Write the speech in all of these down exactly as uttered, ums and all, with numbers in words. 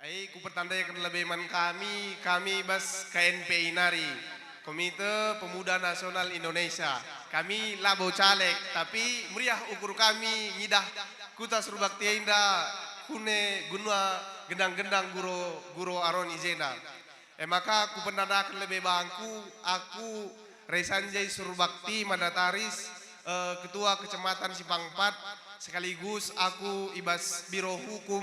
Ai, kupertandaken lebe man kami, kami bas K N P I nari, Komite Pemuda Nasional Indonesia. Kami labo caleg, tapi meriah ukur kami ngidah Kuta Surbakti enda kune guna gendang-gendang guro-guro aron i jenda. E maka kupertandaken lebe bangku, aku Rai Sanjay Surbakti Mandataris, eh, Ketua Kecamatan Simpang Empat, sekaligus aku i bas Biro Hukum,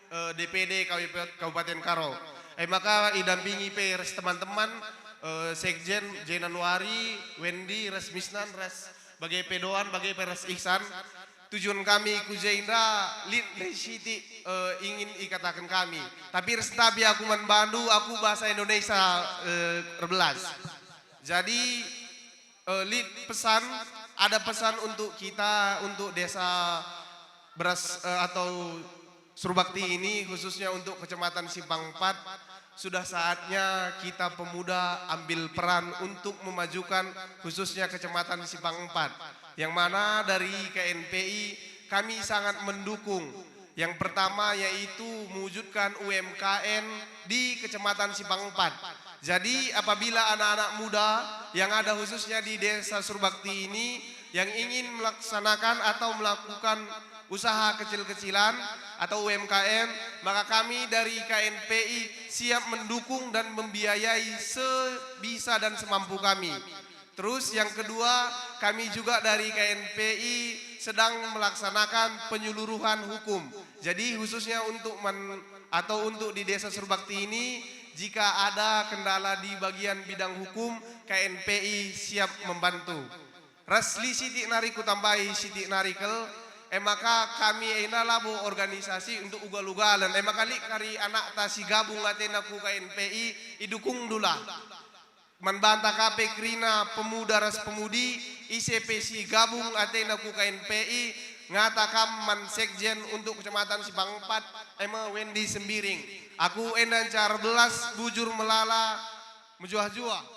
eh, D P D Kabup-, Kabupaten Karo. E maka idampingi pe ras teman-teman, eh, Sekjen Januari, Wendy, ras Misnan, ras bage pe Doan, bage pe ras Ihsan. Tujuan kami ku jenda lit ndai sitik, eh, ingin ikataken kami. Tapi ras tapi aku man bandu, aku bahasa Indonesia, eh, erbelas. Jadi, eh, lit pesan, ada pesan untuk kita, untuk desa Beras, eh, atau Surbakti ini, khususnya untuk Kecamatan Simpang Empat, sudah saatnya kita pemuda ambil peran untuk memajukan khususnya Kecamatan Simpang Empat, yang mana dari K N P I kami sangat mendukung. Yang pertama yaitu mewujudkan U M K M di Kecamatan Simpang Empat. Jadi, apabila anak-anak muda yang ada khususnya di Desa Surbakti ini yang ingin melaksanakan atau melakukan usaha kecil-kecilan atau U M K M, maka kami dari K N P I siap mendukung dan membiayai sebisa dan semampu kami. Terus yang kedua, kami juga dari K N P I sedang melaksanakan penyuluhan hukum. Jadi khususnya untuk men-, atau untuk di Desa Surbakti ini, jika ada kendala di bagian bidang hukum, K N P I siap membantu. Ras lit sitik nari kutambahi sitik nari kal, e maka kami enda labo organisasi untuk ugal-ugalen, e maka lit kari anakta si gabung atena ku K N P I, idukungndulah. Man banta ka pe kerina pemuda ras pemudi, ise pe si gabung atena ku K N P I, ngata kam man Sekjen untuk Kecamatan Simpang Empat, e me Wendy Sembiring. Aku enda ncar belas, bujur melala, mejuah-juah.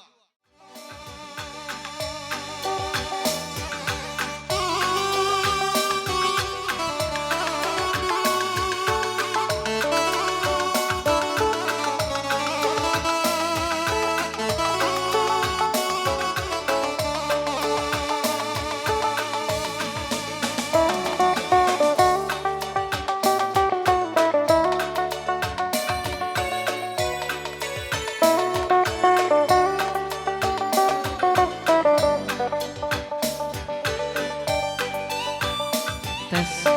Tes.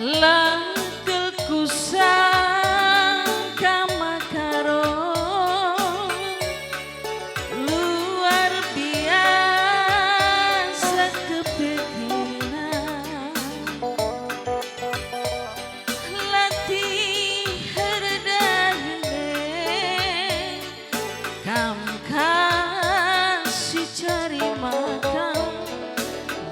La kal kusangka makaro luar biasa kepekena. Latih erdahin e, kam ka si cari makan,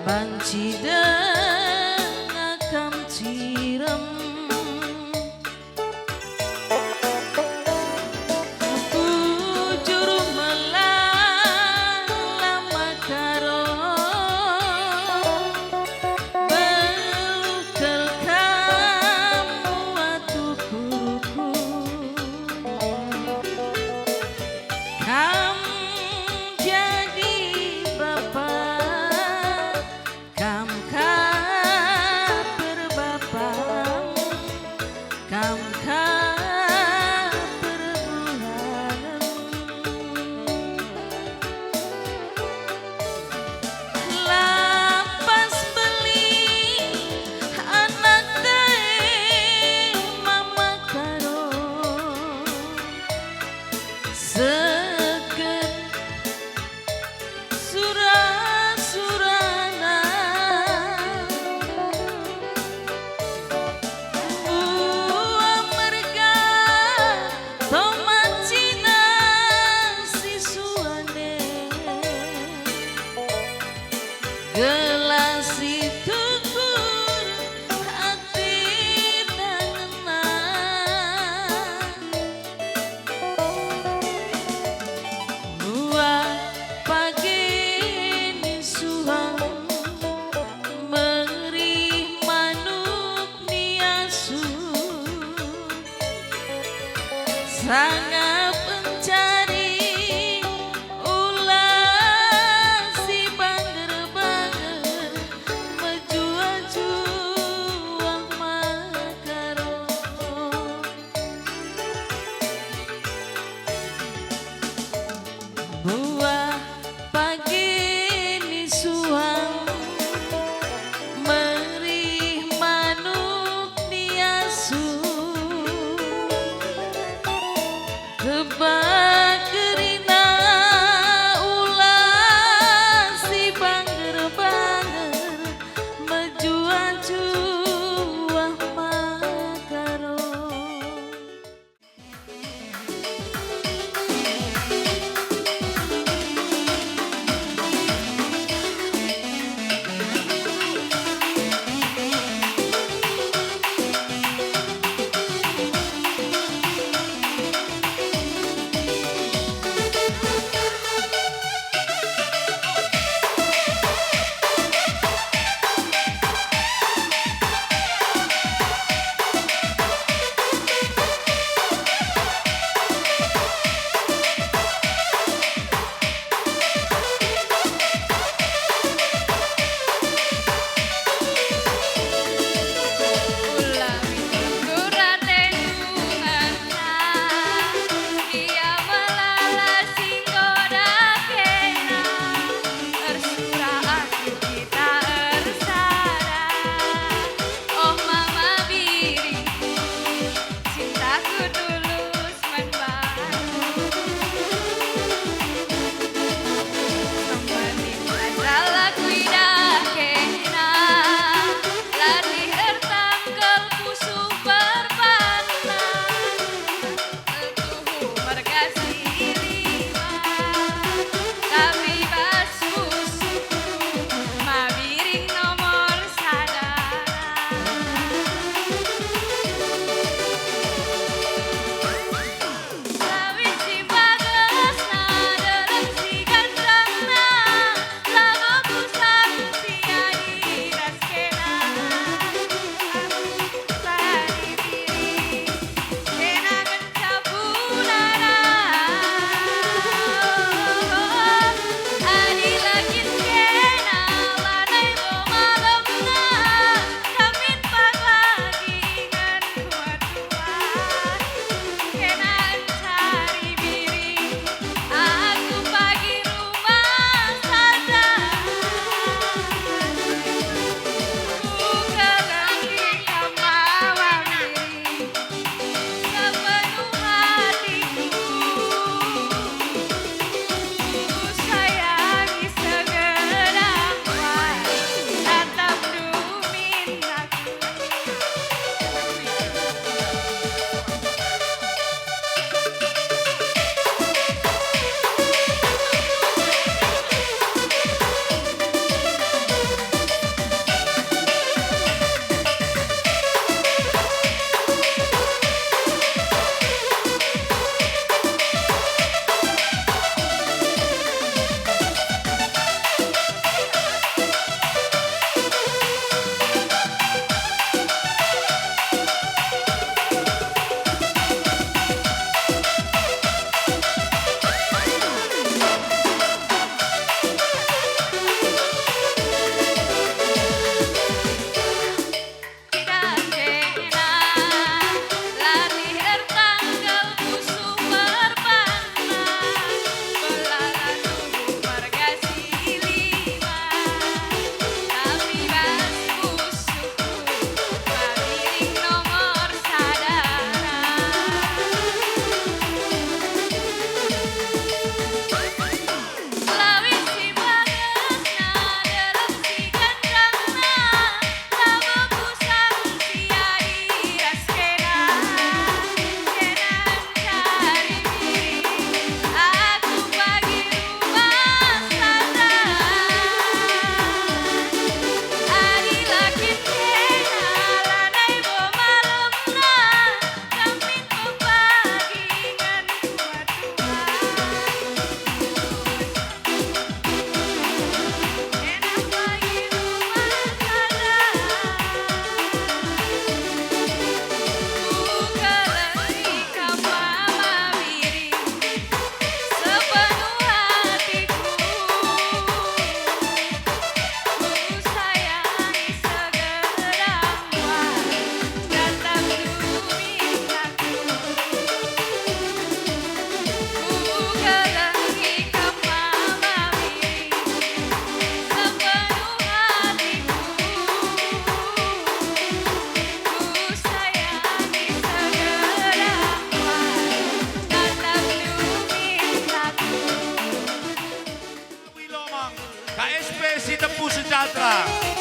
banci denga kam cirem. Bujur melala makaro, bekel kam muat ukurku. Kam jadi bapa, kam ka perbapa.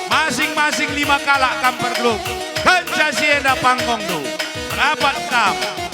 Masing-masing lima kalak kam pergeluk. Kenca si enda panggongndu. Merapat kam.